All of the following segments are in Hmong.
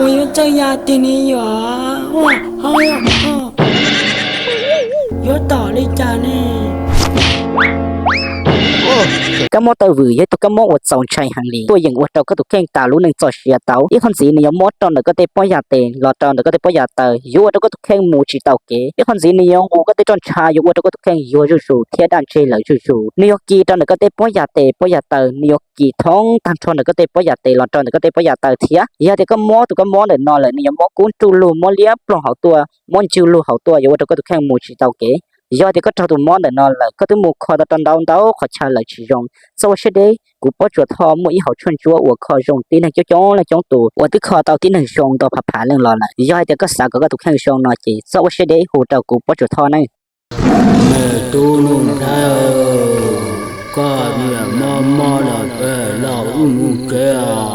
Yuav txawj ya tiag ne yom. Yuav tom li cas ne? Kab mob taw vwm yog ib tug kab mob uas txaus ntshai heev li, tuaj yeem ua rau koj tus kheej tas lub neej txoj sia tau. Ib qho ntxiv nws yuav mob rau ntawm koj tej pob ya tes los rau ntawm koj tej pob ya taw, yuav ua rau koj tus kheej mus tsis tau kev. Ib qho ntxiv nws yuav nqus koj tej roj ntsha, yuav ua rau koj tus kheej yuag zuj zus thiab daj ntseg lawm zuj zus. Nws yuav kis rau ntawm koj tej pob ya tes pob ya taw, nws yuav kis thoob tag nrho ntawm koj tej pob ya tes los rau ntawm koj tej pob ya taw thiab. Yog tias koj mob tus kab mob ntawm no lawm, nws yuav mob kub nruj lug, mob liab ploog hauv tuaj, mob ntswg lug hauv tuaj, yuav ua rau koj tus kheej mus tsis tau kev. Yog tias koj raug tus mob ntawm no lawm, koj twb mus kho tau rau ntau qhov chaw lawm tsis zoo, txhob ua siab deb. Kuv Pob Tsuas Thoj muaj ib hauv tshuaj ntsuab uas kho zoo tib neeg coob coob leej coob tus uas twb kho tau tib neeg zoo ntau phav phav leej los lawm. Yog hais tias koj xav kom koj tus kheej zoo no ces txhob ua siab deb hu rau kuv Pob Tsuas Thoj ne. Me tub Nuj Nplhaib, koj niam mob mob lawm, los wb mus tsev os.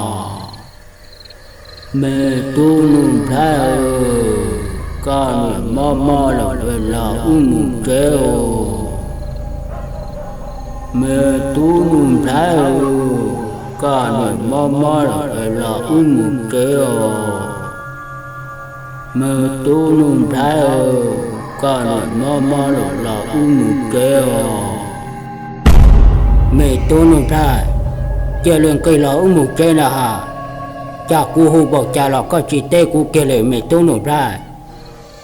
Me tub Nuj Nplhaib, koj niam mob mob lawm, los wb mus tsev os. Me tub Nuj Nplhaib, koj niam mob mob lawm, los wb mus tsev os. Me tub Nuj Nplhaib, koj niam mob mob lawm, los wb mus tsev os. Me tub Nuj Nplhaib, cia li nqis los wb mus tsev na has. Cas kuv hu npaum cas los koj tsis teb kuv kiag li me tub Nuj Nplhaib.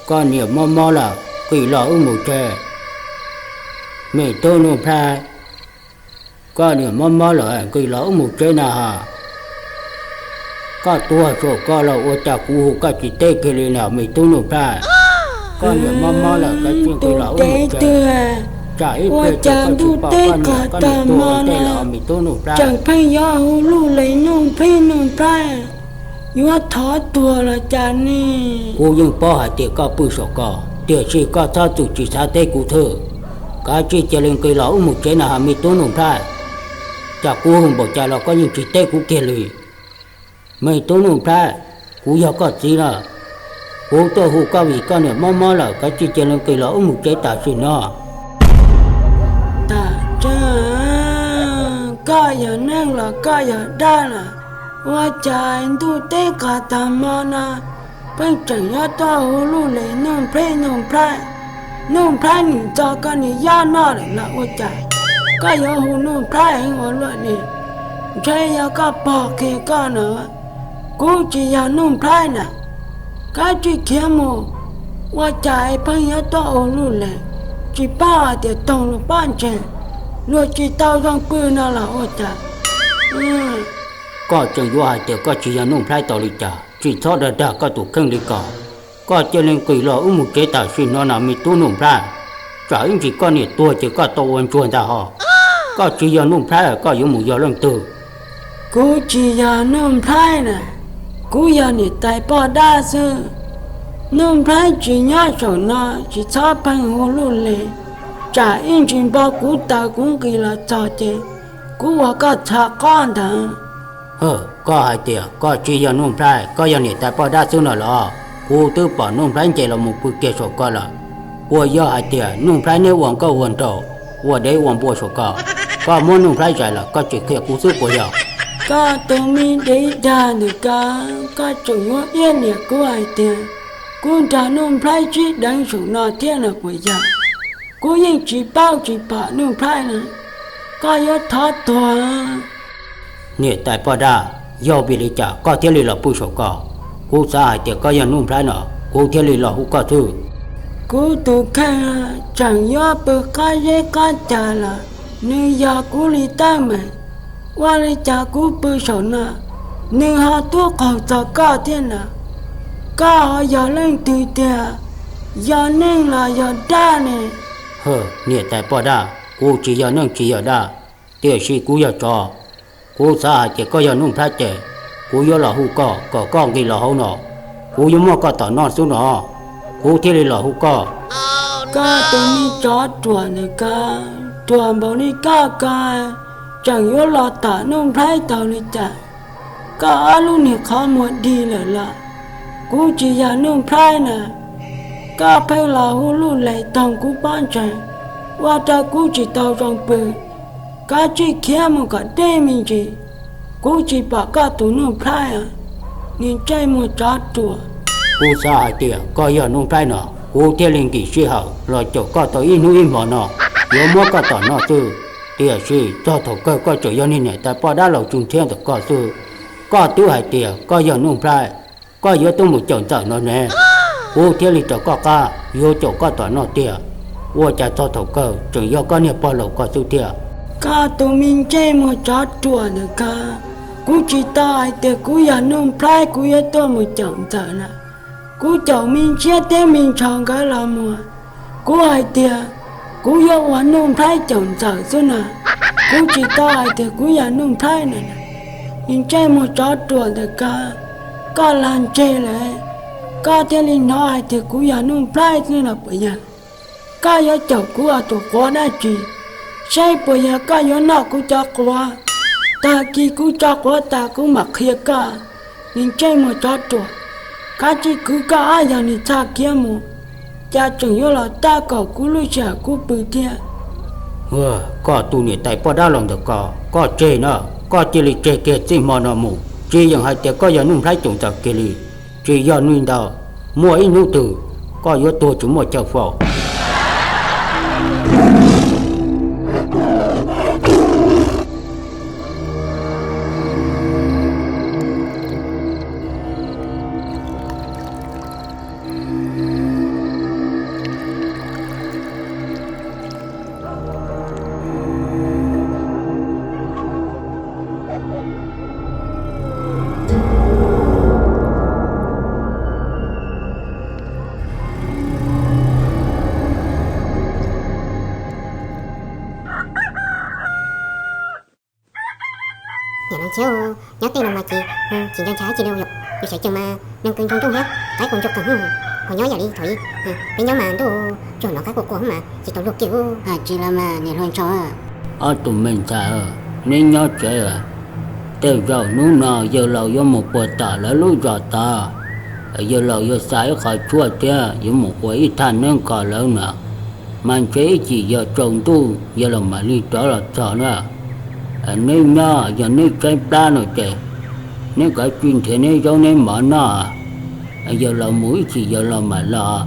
Koj niam mob mob lawm, nqis los wb mus tsev. Me tub Nuj Nplhaib, koj niam mob mob lawm, nqis los wb mus tsev na has. Koj tuag saum ko los ua cas kuv hu koj tsis teb kiag li na me tub Nuj Nplhaib. Koj niam mob mob lawm, koj cia li nqis los wb mus tsev. Tsam ib pliag ces koj tsis pom koj niam koj niam tuag ua ntej lawm me tub Nuj Nplhaib. Tseem pheej yuav hu luj le Nuj Nplhaib Nuj Nplhaib, yuav thov tuag los cas ne? Kuv yeej paub hais tias koj pw saum ko, tiam sis koj txhob txwm tsis xav teb kuv thwj. Kav tsij cia li nqis los wb mus tsev na has me tub Nuj Nplhaib. Cas kuv hu npaum cas los koj yeej tsis teb kuv kiag li. Me tub Nuj Nplhaib, kuv yog koj txiv na, kuv tuaj hu koj vim koj niam mob mob lawm, kav tsij cia li nqis los wb mus tsev tam sim no. Tam tseeb, koj yog neeg los koj yog dab lawm, ua cas ntuj teb qhov tag hmo no pheej tseem yuav tuaj hu luj le Nuj Nplhaib Nuj Nplhaib. Nuj Nplhaib nim txog koj niag yob noj lawm los ua cas koj yuav hu Nuj Nplhaib heev ua luaj li? Ntshe yog koj pog qhia koj no. Kuv tsis yog Nuj Nplhaib na. Kav tsij khiav mus, ua cas es pheej yuav tuaj hu luj le, tsis paub hais tias toog luag pob ntseg, luag tsis tau zoo pw no los ua cas? Koj tseem yuav hais tias koj tsis yog Nuj Nplhaib tau li cas? Tsis txhob dag dag koj tus kheej li ko. Koj cia li nqis los wb mus tsev tam sim no na me tub Nuj Nplhaib, tsam ib ntsis koj niam tuag ces koj tau ua ntsuag ntag ho. Koj tsis yog Nuj Nplhaib, koj yuav mus yog leej twg? Kuv tsis yog Nuj Nplhaib na, kuv yog niam tais poj dab xwb. Nuj Nplhaib tsis nyob saum no, tsis txhob pheej hu luj le, tsam ib ntsis npo kuv taws kuv nqis los txog ces kuv ua koj txhav qob ntag. Koj hais tias koj tsis yog Nuj Nplhaib, koj yog niam tais poj dab xwb no los? Kuv twb pom Nuj Nplhaib nce los mus pw kiag saum ko lawm. Puas yog hais tias Nuj Nplhaib neb ua nkauj ua nraug, ua dev ua npua saum ko, koj muab Nuj Nplhaib zais lawm koj tsis qhia kuv xwb puas yog? Koj tus me dev dag ntawm ko, koj tseem muab iab liam kuv hais tias kuv nrog Nuj Nplhaib sib deev saum no thiab no puas yog? Kuv yeej tsis paub tsis pom Nuj Nplhaib na, koj yuav thov tuag. Niam tais poj dab, yog vim li cas koj thiaj li los pw saum ko? Kuv xav hais tias koj yog Nuj Nplhaib no, kuv thiaj li los hu koj xwb. Kuv tus kheej tseem yuav pw qab zeb qab cag los nws yog kuv li teeb meem, ua li cas kuv pw saum no nws ho tuaj qaug txog koj thiab na? Koj ho yog leej twg tiag, yog neeg los yog dab ne? Niam tais poj dab, kuv tsis yog neeg tsis yog dab, tiam sis kuv yog tsov. Kuv xav hais tias koj yog Nuj Nplhaib ces kuv yuav los hu koj kom koj nqis los hauv no, kuv yuav muab koj tom noj xwb no, kuv thiaj li los hu koj. Koj tus me tsov ruam ntawm ko, ruam npaum li koj ko, tseem yuav los tom Nuj Nplhaib tau li cas? Koj ob lub niag qhov muag dig lawm los? Kuv tsis yog Nuj Nplhaib na, koj pheej los hu luj le toog kuv pob ntseg, ua rau kuv tsis tau zoo pw. Kav tsij khiav mus kom deb me ntsis, kuv tsis pom koj tus Nuj Nplhaib. Niag ntsej muag tsov ruam, kuv xav hais tias koj yog Nuj Nplhaib no, kuv thiaj li nkim sij hawm los caum koj tau ib hnub ib hmo no, yuav muab koj tom noj xwb. Tiam sis txog thaum kawg koj tseem yog niag niam tais poj dab laus Tsu Nthiab ntawm koj xwb. Koj twb hais tias koj yog Nuj Nplhaib, koj yuav tuaj mus caum Ntxawm no ne, kuv thiaj li rov koj qab yuav caum koj tom noj tiag. Ua cas txog thaum kawg tseem yog koj niag pog laus ko xwb thiab? Koj tus me ntsej muag tsov ruam ntawm koj, kuv tsis tau hais tias kuv yog Nuj Nplhaib kuv yuav tuaj mus caum Ntxawm na. Kuv caum me ntsis thiab me ntshaus nkawd los mus, kuv hais tias kuv yuav ua Nuj Nplhaib caum Ntxawm xwb na. Kuv tsis tau hais tias kuv yog Nuj Nplhaib na. Niag ntsej muag tsov ruam ntawm koj, koj lag ntseg lawm, koj thiaj li hnov hais tias kuv yog Nuj Nplhaib xwb no puas yog? Koj yuav caum kuv ua tus quav dab tsi? Saib puas yog koj yuav noj kuv cov quav? Tag kis kuv tso quav tas kuv mam qhia koj. Niag ntsej muag tsov ruam, kav tsij kwv koj ob yog niag txhaj khiav mus, cas tseem yuav los tab kaum kuv lub sij hawm kuv pw thiab. Koj tus niam tais poj dab laus ntawm koj, koj tseg na, koj cia li tseg kiag txij hmo no mus, tsis yeem hais tias koj yog Nuj Nplhaib caum Ntxawm kiag li. Tsis yog li ntawd, muaj ib hnub twg koj yuav tuag tsis muaj chaw faus. Niam Loo Nchab, nyob tej no mas ces tsis nco ntshai dab tsi li yom. Yus sawv tsees mas neeg kws ntsoog nrooj thiab qaib qua ntsuag qeeg, ho nyob yam li thaum ub peb nyob mas ntuj tsuag nov qaib qua qua mas tsis tau luag kiag. Hais tsis los mas niam hluas ntshaus. Ob tug me ntxhais, neb nyob tsev. Tej zaum hnub no yawg laus yuav mus puag tom lawv lub zos tod, yawg laus yuav xa ib qho tshuaj thiab yuav mus ua ib thaj neeb kom lawv no, mas ntshe ib chim yog tsaus ntuj yawg laus mam li rov los txog na. Neb nyob, yog neb tshaib plab no ces neb kav tsij nrhiav neb zaub neb mov noj. Yawg laus mus ib chim yawg laus mam los.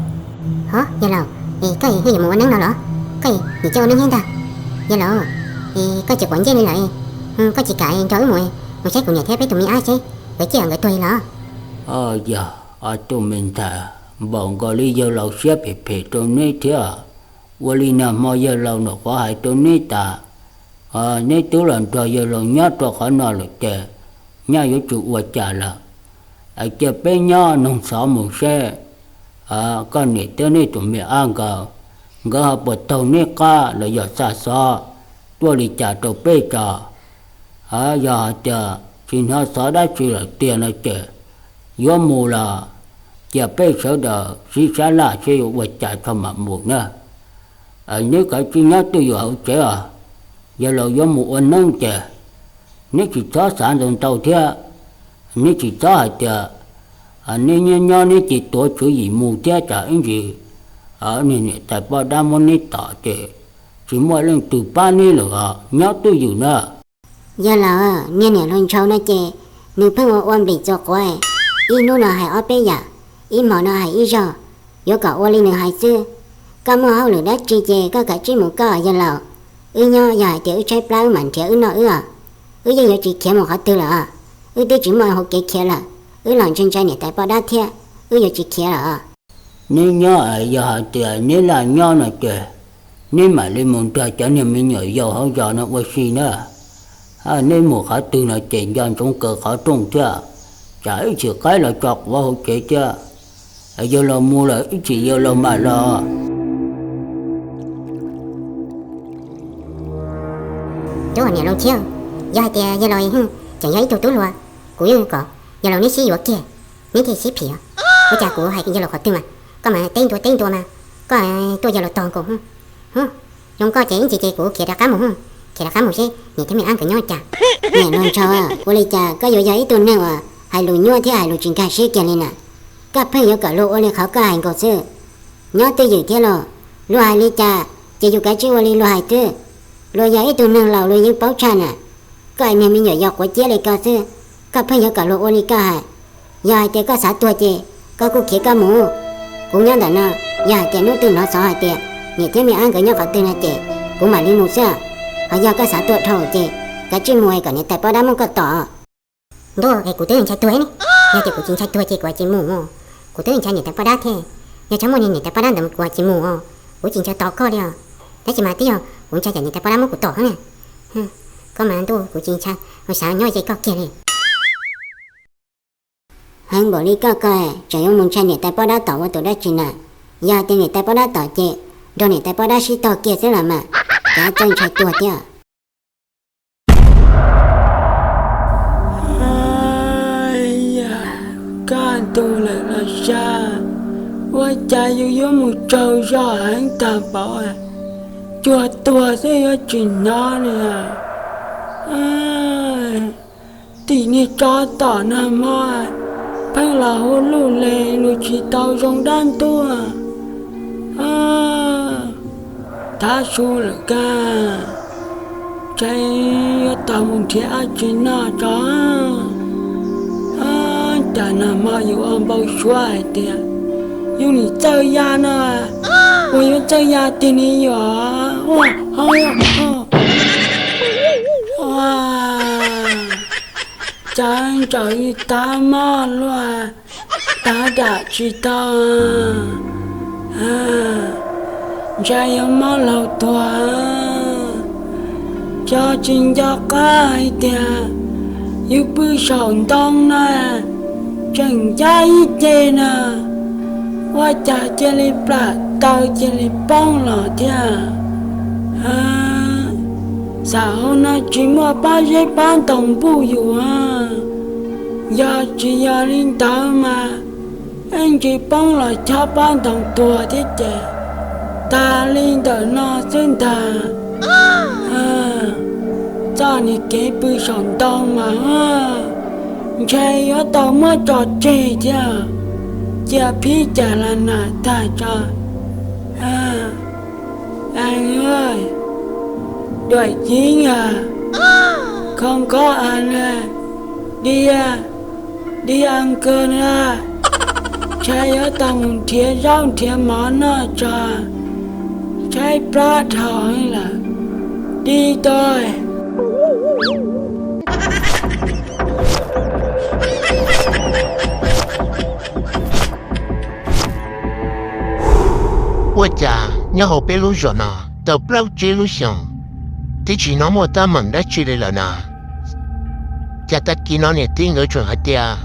Ho yawg laus, es koj yeej yuav mus ua neeb no los? Koj nim coj ua neeb thiab ntag. Yawg laus, es koj tsis quav ntsej li lawm, koj tsis kam nrog wb mus, mus saib kuv niam thiab peb tus me ab seb nkawd ciaj nkawd tuag li los? Yog ob tug me ntxhais, npaum nkaus li yawg laus siab phem phem rau neb thiab. Ua li nag hmo yawg laus nyuam qhuav hais rau neb tas, neb twb los nrog yawg laus nyob rau qhov no lawm ces nyaj yuav tsum ua cas lawm. Cia peb nyob noog xov mus seb koj niam thiab neb tus me ab nkawd, nkawd ho puas taug neb qab los yog xa xov tuaj li cas rau peb tso. Yog hais tias tsis hnov xov dab tsi lawm tiag no ces yuav mus los cia peb sawv daws sib sab laj seb yuav ua cas tso mam mus na. Neb kav tsij nyob twj ywm hauv tsev os. Yawg laus yuav mus ua neeb ces neb tsis txhob xav ntau ntau thiab. Neb tsis txhob hais tias neb nyob nyob neb cia tuav tswv yim mus thiab tsam ib ntsis niag niam tais poj dab muab neb tom ces tsis muaj leej twg pab neb lawm os, nyob twj ywm na. Yawg laus, niag niam hluas ntshaus no ces nws pheej ua ua nplim txuas quav, ib hnub no hais ob peb yam, ib hmos no hais ib zaug, yuav kom ua li nws hais xwb. Koj muaj hauj lwm dab tsi ces koj kav tsij mus koj os yawg laus. Wb nyob yog hais tias wb tshaib plab wb mam nrhiav wb noj wb os. Wb yeej yuav tsis khiav mus qhov twg lawm os. Wb twb tsis muaj hauv kev khiav lawm, wb los ntshai ntshai niam tais poj dab thiab, wb yuav tsis khiav lawm os. Neb nyob, yog hais tias neb laj nyob no ces neb mam li mus nrog cov niag me nyuam yaus hauv zos no ua si na. Neb mus qhov twg no ces nco ntsoov kaw qhov rooj thiab, tsam ib chim qaib los tso quav hauv tsev thiab. Yawg laus mus lawm, ib chim yawg laus mam los. Tub niam Loo Chab, yog hais tias yawg laus tseem yog ib tug tub hluas, kuv yeej kom yawg laus neb sib yuav kiag, neb thiaj sib phim. Ua cas kuv hais yawg laus qhov twg mas koj mas teb ntua teb ntua mas koj tuaj yawg laus tog nkaus. Zoo koj ces ib ntsis ces kuv khiav rov qab mus, khiav rov qab mus seb niam thiab me ab nkawd nyob cas. Niam Loo Chab, ua li cas koj yuav yog ib tug neeg uas hais lus nyuaj thiab hais lus tsis nkag siab kiag li na? Koj pheej yuav kom luag ua li qhov koj hais nkaus xwb. Nyob twj ywm thiab los, luag hais li cas ces yus kav tsij ua li luag hais xwb. Luag yog ib tug neeg laus luag yeej paub tshaj na. Koj niag me nyuam yaus quav ciab li koj xwb, koj pheej yuav kom luag ua li koj hais. Yog hais tias koj xav tuag ces koj kuj khiav koj mus. Kuv nyob ntawm no, yog hais tias hnub twg hnov xov hais tias niam thiab me ab nkawd nyob qhov twg no ces kuv mam li mus xwb. Ho yog koj xav tuag dhau ces kav tsij mus es kom niam tais poj dab muab koj tom. Ntuj, es kuv twb ntshai tuag ne. Yog tias kuv tsis ntshai tuag ces kuv tsis mus. Kuv twb ntshai niam tais poj dab thiab. Yog tsis muaj niam tais poj dab ntawd kuv tsis mus os. Kuv tsis ntshai tom koj li os. Tab sis mas twb yog kuv ntshai cov niam tais poj dab muab kuv tom xwb na. Koj mas ntuj, kuv tsis ntshai, ua xav nyob ze koj kiag li. Heev npaum li koj ko, tseem yuav mus ntshai niam tais poj dab tom ua tus dab tsi na? Yog tias niam tais poj dab tom ces nrog niam tais poj dab sib tog kiag xwb los mas, cas txawj ntshai tuag thiab. Kaj ntug lawm los sas, ua cas yus yuav mus tsaug zog heev tag npaum, cuag tuag xwb yuav tsis hnov li. Tim niag tsov tom nag hmo pheej los hu luj le lus tsis tau zoo dab ntub. Tav su lawm kag, ntshe yuav tau mus nrhiav dab tsi noj tso. Cas nag hmo yus ua npau suav hais tias yus nim txawj ya no, ua yuav txawj ya tiag ni yom. Cas ntsaum li tav mob luaj, tav dam tsis tau, ntshe yuav mob laug tuag. Xyov tsis nco qab hais tias yus pw saum ntoo na, tseem ncab ib ce na, ua cas cia li plam taw cia li poob los thiab. Xav hauv no tsis muaj pob zeb pob ntoo npuj yus, yog tsis yog li ntawd mas ib ntsis poob los chob pob ntoo tuag thiab ces tag li ntawm no xwb ntag. Txoj niag kev pw saum ntoo mas ntshe yuav tau muab tso tseg thiab, cia phib cas las nas tag tso. Duam civ a, khoo kob a na, dia, dia nkawg na, ntshe yuav tau mus nrhiav zaub nrhiav mov noj tso, tshaib plab dhau lawm, di tau. Ua cas nyob hauv peb lub zos no tau plaub tsib lub xyoos twb tsis hnov muaj teeb meem dab tsi li lawm na? Cas tag kis no niam tij nkawd tseem hais tias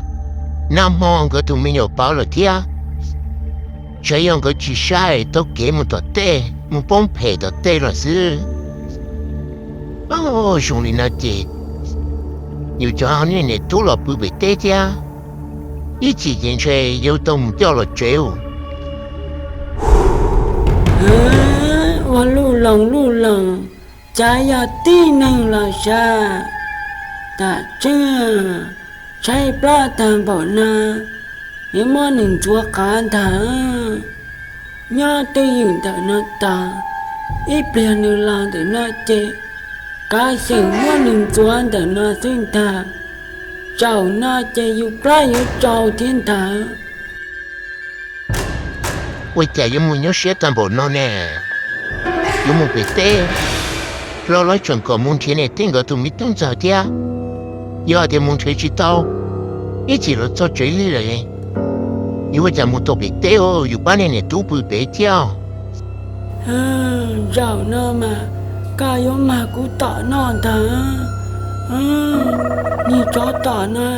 nag hmo nkawd tus me nyuam pauv lawm thiab. Ntshe yog nkawd tsis saib taug kev mus tom tej, mus poob phem tom tej lawm xwb. Zoo li no ces yus cov niag niam tub los pw pem teb thiab, ib chim ces ntshe yuav tau mus coj los tsev. Ua luj loos luj loos, cas yog tib neeg los sas, tam tseeb tshaib plab tag npaum no, yuav muab nws ntxuav qav ntag. Nyob twj ywm ntawm no tos, ib pliag nws los ntawm no ces kav xyeem muab nws ntxuav ntawm no xwb ntag. Tsaum no ces yus plab yuav tsau thiab ntag. Ua cas yuav mus nyuaj siab tag npaum no ne? Yuav mus pem teb, los lawv tseem kom mus nrhiav niam tij nkawd tus me tub ntxawg thiab. Yog hais tias mus nrhiav tsis tau, ib chim los txog tsev li lawm. Yuav ua cas mus tau pem teb, yus pab niag niam tub pw pem thiab. Zaum no mas koj yuav mag kuv tom noj ntag. Niag tsov tom no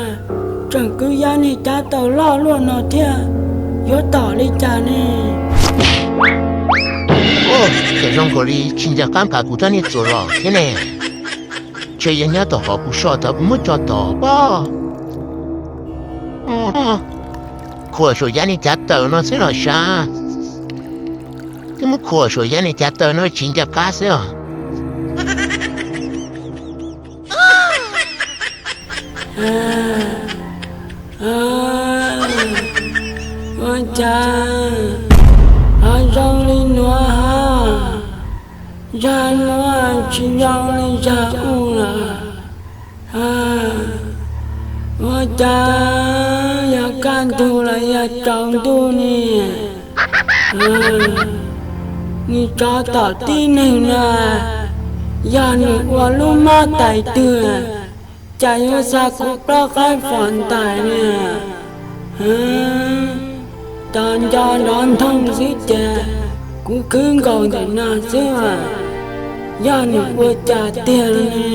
tseem kwv yab niag cav taws loj luaj no thiab, yuav tom li cas ne? Cas zoo nkaus li tsis nco qab nqa kuv rab niag txuas los thiab ne. Ntshe yog nyob tom qhov kuv so tod kuv muab tso tod pob. Khuam saum yab niag cav taws no xwb los sav. Twb muab khuam saum yab niag cav taws no tsis nco qab xwb os. Ua cas ho zoo li nuav ha? Zag nuav tsis zoo li zag u lawm. Ua cas yog Tsaus ntuj ni, nws tsov tom tib neeg na, yog nws ua lub mab tais twg, cas yuav xa kuv plaub qaib fom ntais na. Tos nco nrov nthooj xwb ces kuv khwb nkaus ntawm no xwb, yog nws ua cas tiag ne.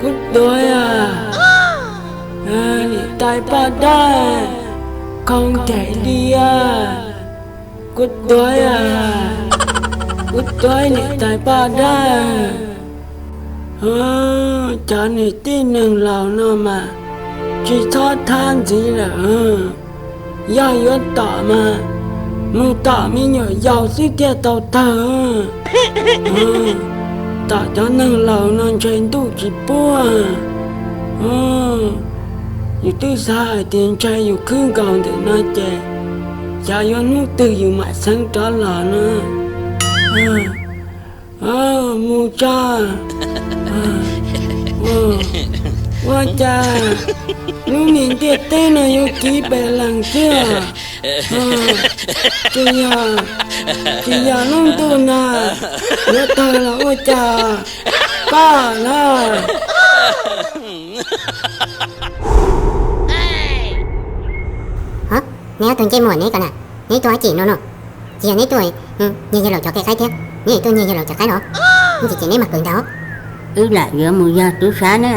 Kuv tuag, niam tais poj dab, khoo them li, kuv tuag, kuv tuag niam tais poj dab. Cov niag tib neeg laus no mas tsis txhob thab ntxiv lawm. Yog yuav tom mas mus tom me nyuam yaus xwb thiaj tau tawg. Tom cov neeg laus no ntshe ntuj tsis pub. Yus twb xav hais tias ntshe yus khwb nkaus ntawm no ces xyov yuav hnub twg yus mam xeev rov los no. Mus tso. Ua cas lub niag ntiaj teb no yuav kiv pes lees xwb. Tsis yog, tsis yog lub ntuj no yuav tawg los ua cas, pab na. Ho, neb ob tug ncej muag neb ko na, neb tuaj dab tsi no no? Tsis yog neb tuaj nyiag yawg laus cov kev qaib thiab, neb tuaj nyiag yawg laus cov qaib los? Ntsis ces neb mas kawg ntag. Wb lam yuav mus yog tub sab na,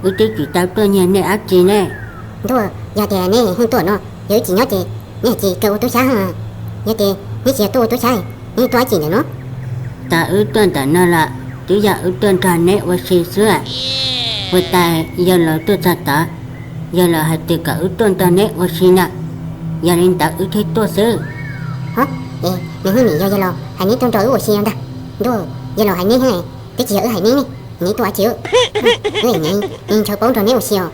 wb twb tsis tau tuaj nyiag nej dab tsi ne. Ntuj, yog tias neb yeej tuaj no, yog wb tsis nyob ces neb hais tsis kaw ua tub sab. Yog tias neb tsis yog tuaj ua tub sab, neb tuaj dab tsi ntawm no? Tau wb tuaj ntawm no los twb yog wb tuaj nrog neb ua si xwb. Puag ta yawg laus tuaj txog tod, yawg laus hais tias kom wb tuaj nrog neb ua si na, yog li ntawd wb thiaj tuaj xwb. Ho, es nws hnub nim yog yawg laus hais neb tuaj nrog wb ua si no ntag. Ntuj, yawg laus hais neb thiab, twb tsis yog wb hais neb ne, neb tuaj dab tsi? Wb ntshaw paub nrog neb ua si os.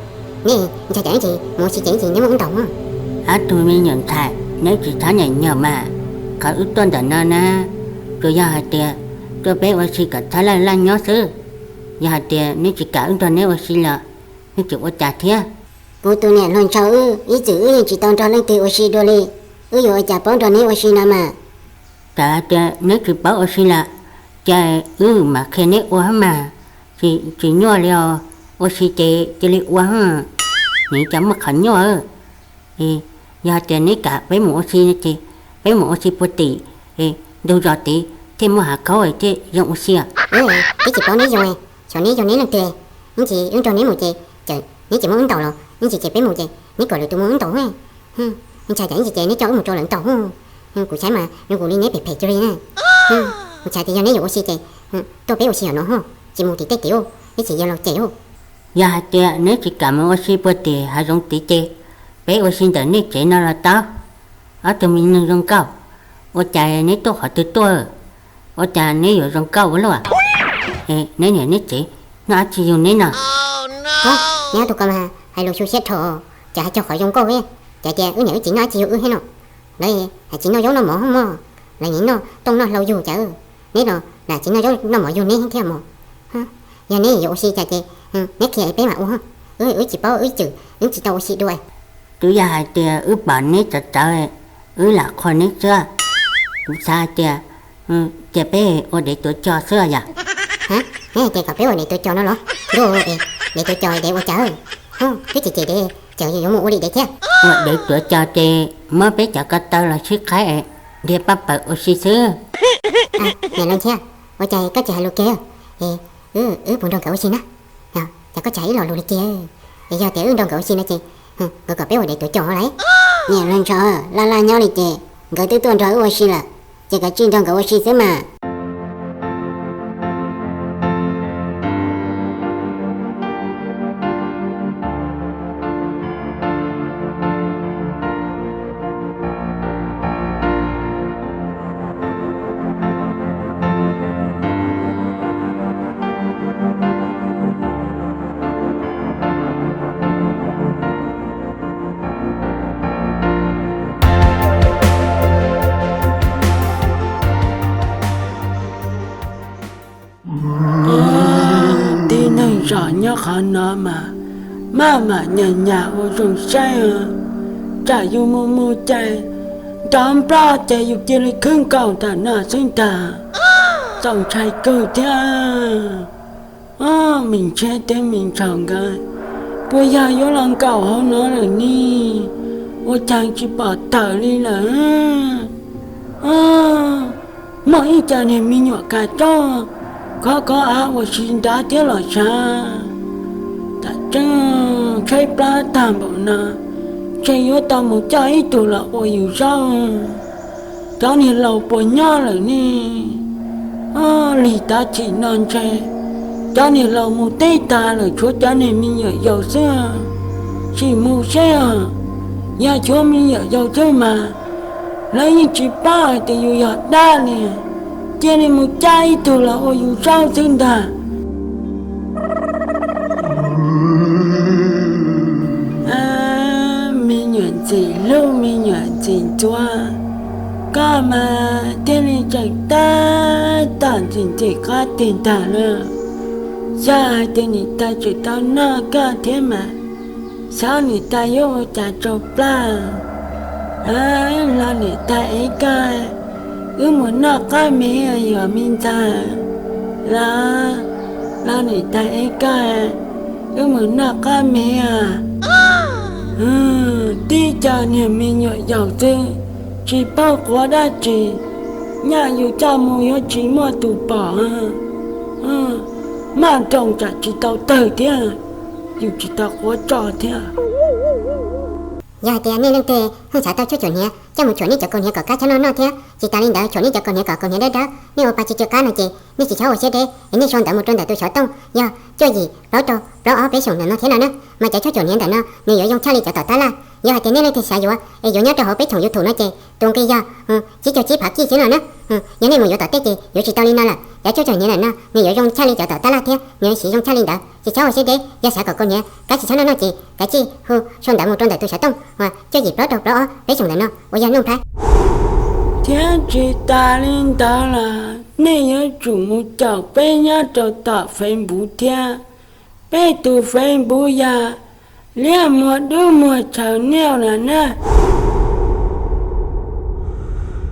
Neb ntshai tsam ib ntsis mus ua si ces ib ntsis neb muab wb ntaus. Ob tug me nyuam ntxhais, neb tsis txhob nyaim nyog mas, qhov wb tuaj ntawm no na, tsuas yog hais tias tuaj peb ua si kom txhob laj laj nyob xwb. Yog hais tias neb tsis kam wb nrog neb ua si los neb tseem ua cas thiab? Kuv tus niam hluas ntshaw wb ib txwm wb yeej tsis tau nrog leej twg ua si dua li, wb yuav ua cas paub nrog neb ua si no mas? Txawm hais tias neb tsis paub ua si lawm, ces wb mam qhia neb ua mas, tsis nyuaj li os. Ua si ces cia li ua, nim cov muaj qhov nyuaj. Yog hais tias neb kam peb mus ua si no ces peb mus ua si puag tim ntug zos tid thiaj muaj hav khaub thiaj zoo ua si. Twb tsis paub neb zoo, xyov neb yog neb leej twg, ib ntsis wb nrog neb mus ces neb tsis muab wb ntaus los ib ntsis ces peb mus ces neb kom lwm tus muab wb ntaus. Ntshai tsam ib ntsis ces neb coj wb mus rau lawv ntaus. Kuv saib mas zoo nkaus li neb phem phem cuag li na. Kuv xav tias yog neb yuav ua si ces tuaj peb ua si hauv no, tsis mus tim tej tid, ib txwm yawg laus cem. Yog hais tias neb tsis kam mus ua si puag tim hav zoov tid ces peb ua si ntawm nej tsev no los tau. Ob tug me neeg zoo nkauj, ua cas neb tuaj qhov twg tuaj? Ua cas neb yuav zoo nkauj ua luaj? Neb niam neb tsev noj dab tsi yug neb no? Neb ob tug ko mas hais lus xyu siab dhau, cas hais txog qhov zoo nkauj thiab, cas tias wb niam wb txiv noj dab tsi yug wb thiab no? Lawv hais tsis noj zaub noj mov mog, lawv nim noj tooj noj hlau yug cas neb los lam tsis noj zaub noj mov yug neb thiab mog. Yog neb yuav ua si cas ces neb qhia es peb mam ua, wb tsis paub wb tseem wb tsis tau ua si dua. Twb yog hais tias wb pom neb txawv txawv, wb lam qhuas neb xwb. Kuv xav hais tias cia peb ua dev tuav cos xwb yom. Neb hais tias kom peb ua dev tuav cos no los? Ntuj, dev tuav cos dev ua cas? Twb tsis cem dev, tseem yuav mus ua li dev thiab. Ua dev tuav cos ces muab peb cov ko taw los sib qhaib, nrhiav paj pawg ua si xwb. Niam laus Ntxhiab, ua cas koj tsis hais lus kiag? Wb puas nrog nkawd ua si na? Cas koj tsis hais ib lo lus li kiag? Yog tias wb nrog nkawd ua si no ces nkawd kom peb ua dev tuav cos lawm. Niam laus Ntxhiab, laj laj nyob li ces nkawd twb tuaj nrog wb ua si lawm, ces kav tsij nrog nkawd ua si xwb mas. Tsom nyob qhov no mas maj mam nyas nyas ua zoo saib, tsam yus mus mus ces nrov nploj ces yus cia li khwb nkaus ntawm no xwb ntag. Txaus ntshai kawg thiab. Ob, me ntshiab thiab me ntxhais nkawd, puas yog yuav los nkaum hauv no lawm ne? Ua cas tsis pom tawm li lawm? Muaj ib co niag me nyuam kav tsob khov khov av uas si nrad thiab los sav. Tam tseeb tshaib plab tag npaum no, ntshe yuav tau mus coj ib tug los ua yus zaub. Cov niag laus puas nyob lawm ne? Lig tav chim no ntshe cov niag laus mus teb tag lawm, tshuav cov niag me nyuam yaus xwb. Sim mus seb os, yog tshuav me nyuam yaus xwb mas lawv yeej tsis paub hais tias yus yog dab li, cia li mus coj ib tug los ua yus zaub xwb ntag. Me nyuam ntxim hlub me nyuam ntxim ntxuav, koj mas thiaj li tseem tab tom ntxim ntxim qab tig ntag na. Yog hais tias niam tais tseem tau noj koj thiab mas, xyov niam tais yuav ua cas tsau plab. Los niam tais ev koj, wb mus noj qab me yuav me ntxhais. Los, los niam tais ev koj, wb mus noj qab me. Tib co niag me nyuam yaus xwb, tsis paub quav dab tsi, nyaj yus coj mus yuav tsis muaj tus pom. Maj nroos tsam tsis tau tawg thiab, yus tsis tau quav tso thiab. Yog hais tias nej leej twg xav tau tshuaj cuam hniav coj mus cuam nej cov kaus hniav kom kab tshab noj noj thiab tsis tas li ntawd cuam nej cov kaus hniav kom kaus hniav dawb dawb, nej ua pa tsis tsw qab no ces nej tsis txhob ua siab deb es nej sau ntawv mus rau ntawm tus xov tooj yog cuaj yim plaub rau plaub ob peb xyoos ntawm no thiab no na. Mas cov tshuaj cuam hniav ntawm no nws yuav zoo tshaj li cov tom tab laj. Yog hais tias nej leej twg xav yuav es yuav nyob rau hauv peb choom YouTube no ces tus nqi yog tsib caug tsib phav kij xwb no na. Yog nej mus yuav tom tej ces yuav tsis tau li no lawm. Cov tshuaj cuam hniav ntawm no nws yuav zoo tshaj li cov tom tab laj thiab nws yuav siv zoo tshaj li ntawd. Tsis txhob ua siab deb, yog xav kom kaus hniav kab tsis tshab noj noj ces kav tsij hu sau ntawv mus rau ntawm tus xov tooj uas cuaj yim plaub rau plaub ob peb xyoos ntawm no uas yog Nuj Nplhaib. Thiab tsis tas li ntawd los nej yuav tsum mus caum peb nyob rau tom Facebook thiab. Peb tus Facebook yog Liab Muag Dub Muag Channel no na.